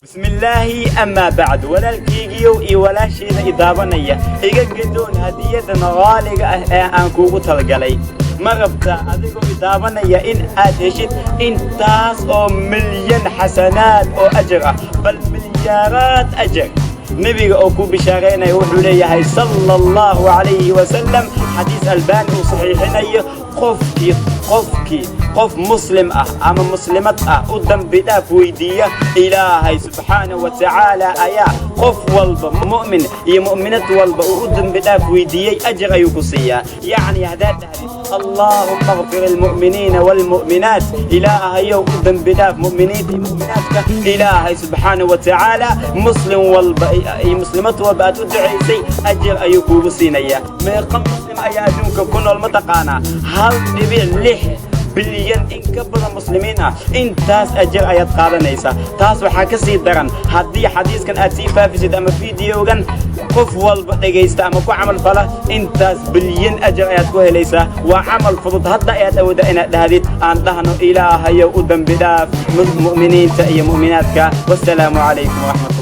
Bismillaahi, amaa bacd. Walaalkaygiyow iyo walaashayda i daawanaya, iga gadoon hadiyadan qaaliga ah ee aan kuugu talagalay. Ma rabtaa, adigoo i daawanaya, in aad heshid intaas oo milyan xasanaad oo ajar ah, bal milyaaraad ajar? Nebiga oo ku bishaaraynaya wuxuu leeyahay, sala Allahu calayhi wasalam, xadiis Albaani uu saxiixinayo: qofkii qof muslim ah ama muslimad ah u dambi dhaaf weydiiya, Ilaahay subxaanahu wa tacaala ayaa qof walba, mu'min iyo mu'minad walba uu u dambi dhaaf weydiiyey, ajar ayuu ku siiyaa. Yacni haddaad dhahdid "Allaahumma ighfir almu'miniina waalmu'minaat", Ilaahayow u dambi dhaaf mu'miniinta iyo mu'minaadka, Ilaahay subxaanahu wa tacaala muslim walba iyo muslimad walba aad u ducaysay ajar ayuu kuugu siinayaa. Meeqa muslim ayaa adduunka ku nool, ma taqaanaa? 1.6 bilyan in ka badan muslimiin ah. Intaas ajar ayaad qaadanaysaa. Taas waxaa ka sii daran haddii xadiiskan aad sii faafisid ama fideogan qof walba dhegaysta ama ku camal fala, intaas bilyan ajar ayaad ku helaysaa. Waa camal fudud. Hadda ayaad awoodda inaad dhahdid. Aan dhahno: "Ilaahayow, u dembi dhaaf mu'miniinta iyo mu'minaadka." Wassalaamu calaykum waraxmat